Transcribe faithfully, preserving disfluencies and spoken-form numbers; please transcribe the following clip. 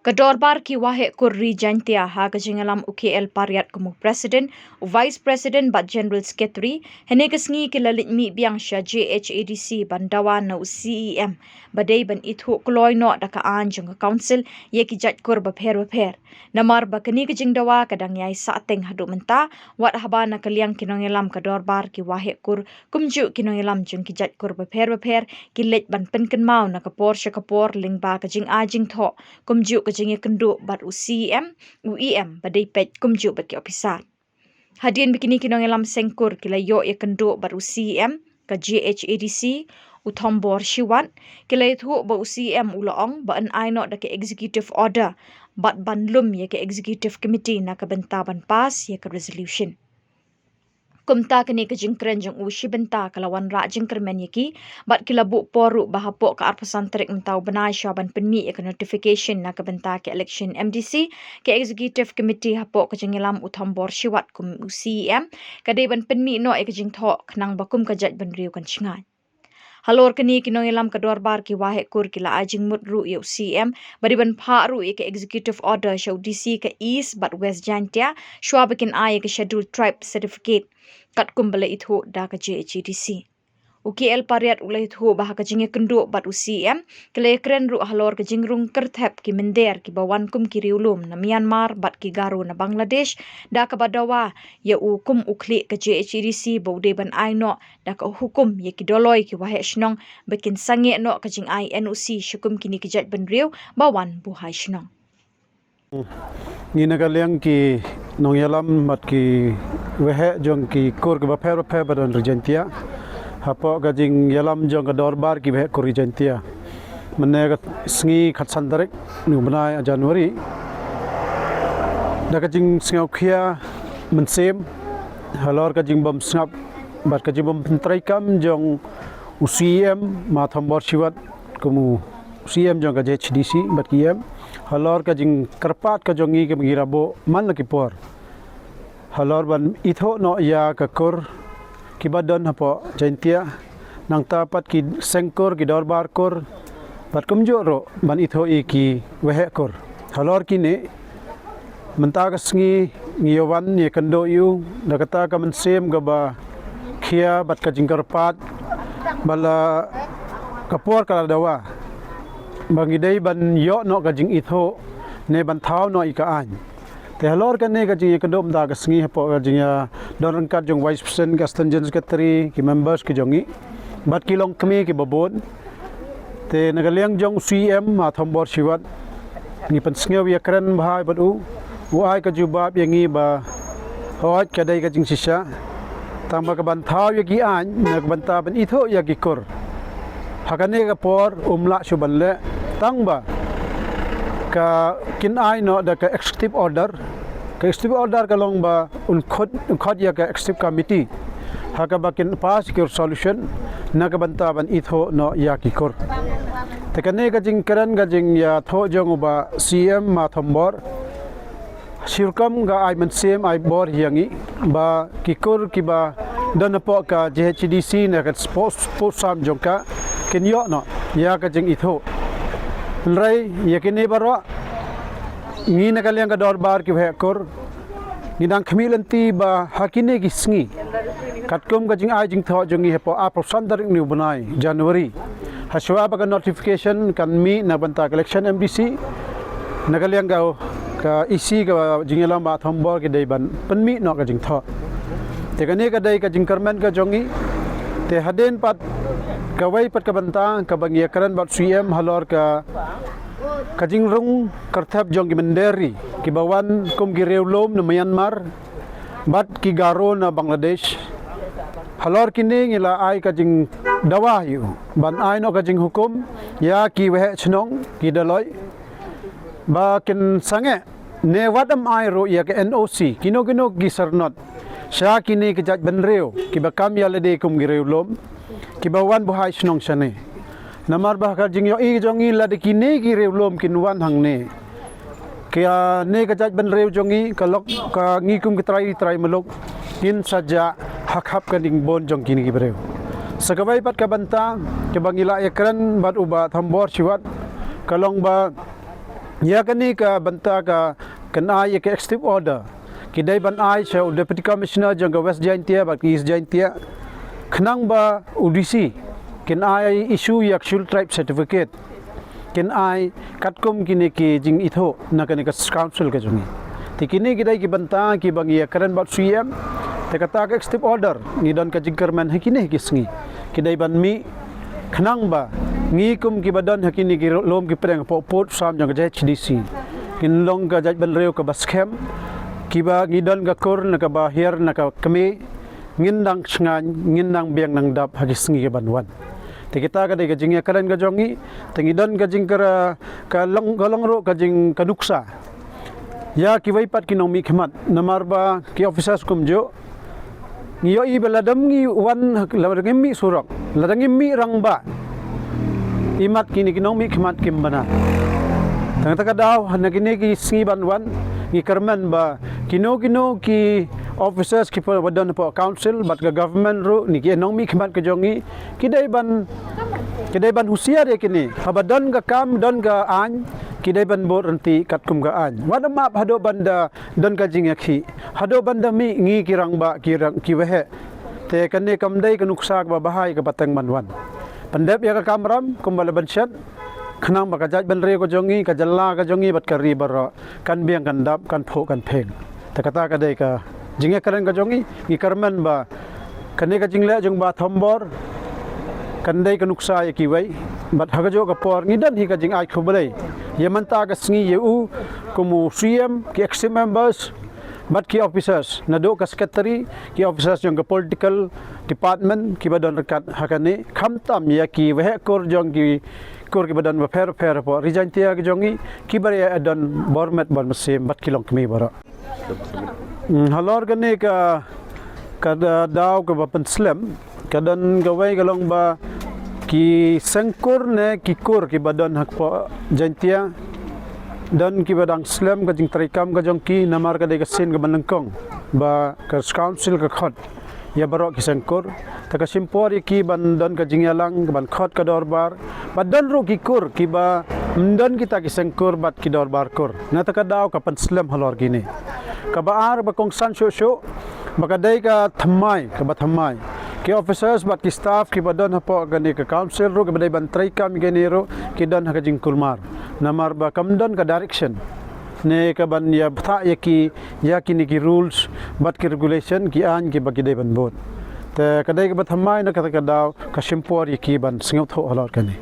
Ka Dorbar ki Waheh Kur Ri Jaintia ha ka jingïalam u K L Pariat kum u President, u Vice President bad General Secretary, hynne ka sngi ki la leit mih biang sha J H A D C ban dawa na u C E M ba dei ban ithuh kloi noh da ka aiñ jong ka Council ïa ki jait kur bapher bapher. Namar ba kane ka jingdawa ka dang ïai sahteng haduh mynta, wat haba na ka liang ki nongïalam ka Dorbar ki Waheh Kur kumjuh ki nongïalam jong ki jait kur bapher bapher ki leit ban pynkynmaw na ka por sha ka por lyngba ka jingai jingthoh kumjuh ka jingïakynduh bad u C E M, u E M ba dei peit kumjuh bad ki ophisar. Hadien ba kine ki nongïalam seng kur ki la ïoh ïakynduh bad u C E M ka J H A D C, u Thombor Shiwat, ki la ïathuh ba u C E M u la ong ba yn ai noh da ka executive order bad ban lum ïa ka executive committee na ka bynta ban pass ïa ka resolution. Kumta kane ka jingkren jong u shi bynta ka la wanrah jingkyrmen ïa ki bad ki la buh por ruh ba hapoh ka arphew san tarik mynta u bnai shuwa ban pynmih ïa ka notification na ka bynta ka election M D C, ka executive committee hapoh ka jingïalam u Thombor Shiwat kum u C E M ka dei ban pynmih noh ïa ka jingthoh khnang ba kum ka jaitbynriew kan shngaiñ. Halor kane ki nongïalam ka Dorbar ki Waheh Kur ki la ai jingmut ruh ïa u C E M ba dei ban phah ruh ïa ka executive order sha u D C ka East bad West Jaintia shuwa ba kin ai ïa ka Scheduled Tribe certificate katkum ba la ithuh da ka J H A D C. U K L Pariat u la ithuh ba ha ka jingïakynduh bad u C E M ki la ïakren ruh halor ka jingrung kyrthep ki mynder kiba wan kum ki riewlum na Myanmar bad ki Garo na Bangladesh, da kaba dawa ïa u kum u khlieh ka J H A D C ba u dei ban ai noh da ka hukum ïa ki dolloi ki waheh shnong ba kin sangeh noh ka jingai N O C sha kum kine ki jaitbynriew ba wan buhai shnong. Ngi na ka liang ki nongïalam bad ki waheh jong ki kur kiba pher bapher ba don Ri Jaintia hapoh ka jingïalam jong ka Dorbar ki Waheh Kur Ri Jaintia mynne ka sngi khatsan tarik u bnai January, da ka jingsngewkhia mynsiem halor ka jingbym sngap bad ka jingbym pyntreikam jong u C E M ma Thombor Shiwat kum u C E M jong ka J H D C bad ki E M halor ka jingkyrpad ka jong ngi kaba ngi la buh man la ki por halor ban ithuh noh ïa ka kur kiba don hapoh Jaintia, nangta pat ki seng kur, ki dorbar kur, bad kumjuh ruh ban ithuh ïa ki waheh kur. Halor kine mynta ka sngi ngi ïa wan ïakynduh ïa u da kata ka mynsiem kaba khia bad ka jingkyrpad ba la ka por ka la dawa ba ngi dei ban ïoh noh ka jingithuh ne ban thaw noh ïa ka aiñ. Te halor kane ka jingïakynduh mynta ka sngi hapoh ka jingïadon ryngkat jong Vice President, ka Assistant General Secretary, ki members ki jong ngi bad ki longkmie kiba bun. Te na ka liang jong u C E M ma Thombor Shiwat ngi pynsngew ïakren bha bad u, u ai ka jubab ïa ngi ba hooid ka dei ka jingshisha, tang ba ka ban thaw ïa ki aiñ na ka bynta ban ithuh ïa ki kur ha kane ka por um lah shuh ban leh, tang ba ka kin ai noh da ka executive order. Ka executive order ka long ba un khot, un khot ïa ka executive committee ha kaba kin pass ki resolution na ka bynta ban ithuh noh ïa ki kur. Te kane ka jingkren ka jingïathuh jong u bah C E M ma Thombor, shi rukom ka ai mynsiem ai bor ïa ngi ba ki kur kiba don hapoh ka J H D C ne ka sport, sport sam jong ka kin ïoh noh ïa ka jingithuh. Hynrei ïa kine baroh ngi na ka liang ka dorbar ki waheh kur ngi dang khmih lynti ba ha kine ki sngi katkum ka jingai jingthoh jong ngi hapoh arphew san tarik u bnai January, ha shuwa ba ka notification kan mih na bynta ka election M D C, na ka liang ka, ka E C ka jingïalam ma Thombor ki dei ban pynmih noh ka jingthoh. Te kane ka dei ka jingkyrmen ka jong ngi. Te hadien pat kawei pat ka bynta kaba ngi ïakren bad u C E M halor ka, ka jingrung kyrthep jong ki mynder ri kiba wan kum ki riewlum na Myanmar bad ki Garo na Bangladesh. Halor kine ngi la ai ka jingdawa ïa u ban ai noh ka jinghukum ïa ki waheh shnong, ki dolloi, ba kin sangeh ne wat em ai ruh ïa ka N O C kino kino ki syrnod sha kine ki jaitbynriew kiba kam ïalade kum ki riewlum kiba wan buhai shnong shane. Namar ba ka jingïohi jong ngi lada kine ki riewlum kin wan hangne, kane ka jaitbynriew jong ngi ka lok ka ngi kum ki trai, trai muluk kin sa jah ha khap ka jingbun jong kine ki briew. Sa kawei pat ka bynta kaba ngi la ïakren bad u bah Thombor Shiwat ka long ba Ïa kane ka bynta ka, kan ai ïa ka executive order, ki dei ban ai sha u Deputy Commissioner jong ka West Jaintia bad ka East Jaintia, khnang ba u D C kin ai issue ïa ka Scheduled Tribe certificate, kin ai katkum kine ki jingithuh na kane ka council ka jong ngi. Te kine ki dei ki bynta kiba ngi ïa kren bad u C M. Te kata ka executive order ngi don ka jingkyrmen ha kine ki sngi, ki dei ban mih, khnang ba ngi kum kiba don ha kine ki lum ki pdeng hapoh pud sam jong ka J H D C, kin long ka jaitbynriew kaba skhem, kiba ngi don ka kur na kaba hiar na ka kmie, ngin nang shngaiñ, ngin nang biang nang dap ha ki sngi kiban wan. Te kita ka dei ka jingïakren ka jong ngi. Te ngi don ka jingkyrmen, ka long, ka long ruh ka jing, ka nuksa ïa kiwei pat ki nongmihkhmat, namar ba ki officers kumjuh, ngi ïohi ba lada ngim wan, lada ngim mih surok, lada ngim mih rangbah, imat kine ki nongmihkhmat kim bna. Tang kata ka daw, na kine ki sngi ban wan, ngi kyrmen ba kino kino ki officers kiba don hapoh council bad ka government ruh, ne ki nongmihkhmat ka jong ngi, ki dei ban, ki dei ban husiar ïa kine. Haba don ka kam, don ka aiñ, ki dei ban bud ryntih katkum ka aiñ. Wat ym ap haduh ban da don ka jingïakhih, haduh ban da mih ngi ki rangbah, ki rang, ki waheh. Te kane kam dei ka nuksa kaba bha ïa ka pateng ban wan. Pyndep ïa ka kamram kumba la ban shet, khnang ba ka jaitbynriew ka jong ngi, ka jylla ka jong ngi bad ka ri baroh kan biang kan dap, kan phuh kan phieng. Te kata ka dei ka jingïakren ka jong ngi. Ngi kyrmen ba kane ka jingleh jong Bah Thombor kan dei ka nuksa ïa kiwei. Bad ha kajuh ka por ngi don hi ka jingai khublei ïa mynta ka sngi ïa u kum u C M, ki executive members bad ki officers, naduh ka secretary, ki officers jong ka political department kiba don ryngkat ha kane, khamtam ïa ki waheh kur jong ki kur kiba don bapher bapher hapoh Ri Jaintia ka jong ngi, kiba ïa don bor met bor mynsiem bad ki longkmie baroh. Hmm, halor kane ka, ka da-, daw kaba pynslem, ka don kawei ka long ba ki seng kur ne ki kur kiba don hapoh Jaintia, don kiba dang slem ka jingtrei kam ka jong ki, namar ka dei ka sien kaba nyngkong ba ka council ka khot ïa baroh ki seng kur. Te ka shim por ïa ki ban don ka jingïalang, ban khot ka dorbar. Bad don ruh ki kur kiba ym don kita ki seng kur bad ki dorbar kur. Na kata ka daw ka pynslem halor kine. Kaba ar ba kongsan shuh shuh, ba ka dei ka thymmai, kaba thymmai, ki officers bad ki staff kiba don hapoh kane ka council ruh, kiba dei ban trei kam ïa kane ruh, ki don ha ka jingkulmar. Namar ba kam don ka direction ne ka ban ïa bthah ïa ki, ïa kine ki rules bad ki regulation, ki aiñ kiba ki dei ban bud. Te ka dei kaba thymmai, na kata ka daw ka shim por ïa ki ban sngewthuh halor kane.